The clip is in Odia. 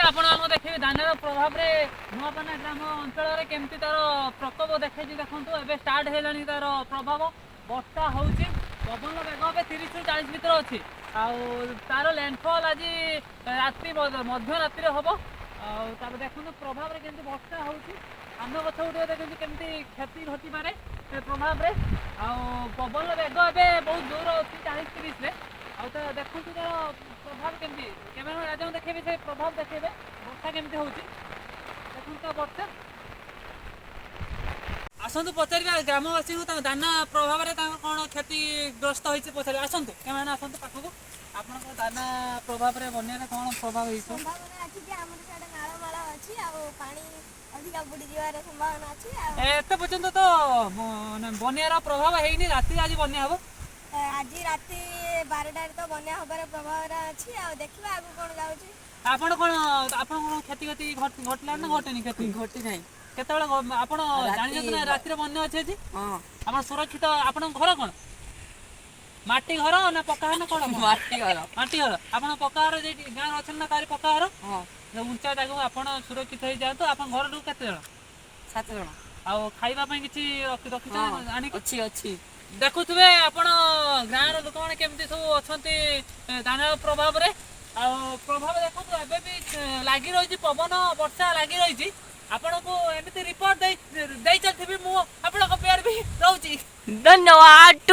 ଦେଖେଇବି, ଆପଣମାନଙ୍କୁ ଦେଖେଇବି ଦାନାର ପ୍ରଭାବରେ ନୂଆପାନା ଗ୍ରାମ ଅଞ୍ଚଳରେ କେମିତି ତାର ପ୍ରକୋପ ଦେଖେଇଛି। ଦେଖନ୍ତୁ, ଏବେ ଷ୍ଟାର୍ଟ ହେଲାଣି ତାର ପ୍ରଭାବ। ବର୍ଷା ହେଉଛି, ପବନର ବେଗ ଏବେ 30ରୁ 40 ଭିତରେ ଅଛି। ଆଉ ତାର ଲ୍ୟାଣ୍ଡଫଲ୍ ଆଜି ରାତି ମଧ୍ୟରାତ୍ରିରେ ହବ। ଆଉ ତାପରେ ଦେଖନ୍ତୁ ପ୍ରଭାବରେ କେମିତି ବର୍ଷା ହେଉଛି, ଧାନ ଗଛ ଗୁଡ଼ିକ ଦେଖନ୍ତୁ କେମିତି କ୍ଷତି ଘଟିପାରେ ସେ ପ୍ରଭାବରେ। ଆଉ ପବନର ବେଗ ଏବେ ବହୁତ ଜୋର ଅଛି, 40 30ରେ। ଆଉ ତ ଦେଖନ୍ତୁ ତାର ପ୍ରଭାବ କେମିତି। କ୍ୟାମେରା ରାଜାଙ୍କୁ ଦେଖେଇବେ, ସେ ପ୍ରଭାବ ଦେଖେଇବେ, ବର୍ଷା କେମିତି ହେଉଛି ଦେଖନ୍ତୁ ତ ବର୍ଷା। ଆସନ୍ତୁ ପଚାରିବା ଗ୍ରାମବାସୀଙ୍କୁ, ତାଙ୍କ ଦାନା ପ୍ରଭାବରେ ତାଙ୍କ କ'ଣ କ୍ଷତିଗ୍ରସ୍ତ ହେଇଛି ପଚାରିବା। ଆସନ୍ତୁ କ୍ୟାମେରା, ଆସନ୍ତୁ ପାଖକୁ। ଆପଣଙ୍କ ଦାନା ପ୍ରଭାବରେ ବନ୍ୟାରେ କ'ଣ ପ୍ରଭାବ ହେଇଛି? ସମ୍ଭାବନା ଅଛି ଯେ ଆମର ସିଆଡ଼େ ନାଳ ମାଳ ଅଛି ଆଉ ପାଣି ଅଧିକା ବୁଡ଼ିଯିବାର ସମ୍ଭାବନା ଅଛି ଆଉ ଏତେ ପର୍ଯ୍ୟନ୍ତ ତ ମାନେ ବନ୍ୟାର ପ୍ରଭାବ ହେଇନି, ରାତିରେ ଆଜି ବନ୍ୟା ହବ। ଆଜି ରାତି 12ଟାରେ ତ ବନ୍ୟା ହବାର ପ୍ରଭାବନା ଅଛି। ଆଉ ଦେଖିବା ଆଗକୁ କ'ଣ ଯାଉଛି। ଆପଣ କ'ଣ କ୍ଷତି କ୍ଷତି ଘଟିଲା ନା ଘଟେନି କ୍ଷତି? ଘଟି ନାହିଁ। କେତେବେଳେ ଆପଣ ଜାଣିଛନ୍ତି ନା ରାତିରେ ବନ୍ୟା ଅଛି ଆଜି? ହଁ। ଆପଣ ସୁରକ୍ଷିତ? ଆପଣଙ୍କ ଘର କ'ଣ ମାଟି ଘର ନା ପକ୍କା ଘର ନା କ'ଣ? ମାଟି ଘର। ମାଟି ଘର। ଆପଣ ପକ୍କା ଘର ଯେଠି ଗାଁରେ ଅଛନ୍ତି ନା କାହାରି ପକ୍କା ଘର? ହଁ। ଉଞ୍ଚା ଜାଗାକୁ ଆପଣ ସୁରକ୍ଷିତ ହେଇଯାଆନ୍ତୁ। ଆପଣ ଘରଠୁ କେତେ ଜଣ? ସାତ ଜଣ। ଆଉ ଖାଇବା ପାଇଁ କିଛି ରଖିଛନ୍ତି ଆଣିକି? ଅଛି, ଅଛି। ଦେଖୁଥିବେ ଆପଣ ଗାଁର ଲୋକମାନେ କେମିତି ସବୁ ଅଛନ୍ତି ଦାନା ପ୍ରଭାବରେ। ଆଉ ପ୍ରଭାବ ଦେଖନ୍ତୁ, ଏବେ ବି ଲାଗି ରହିଛି, ପବନ ବର୍ଷା ଲାଗି ରହିଛି। ଆପଣଙ୍କୁ ଏମିତି ରିପୋର୍ଟ ଦେଇ ଦେଇ ଚାଲିଥିବି ମୁଁ। ଆପଣଙ୍କ ପେୟାର ବି ରହୁଛି। ଧନ୍ୟବାଦ।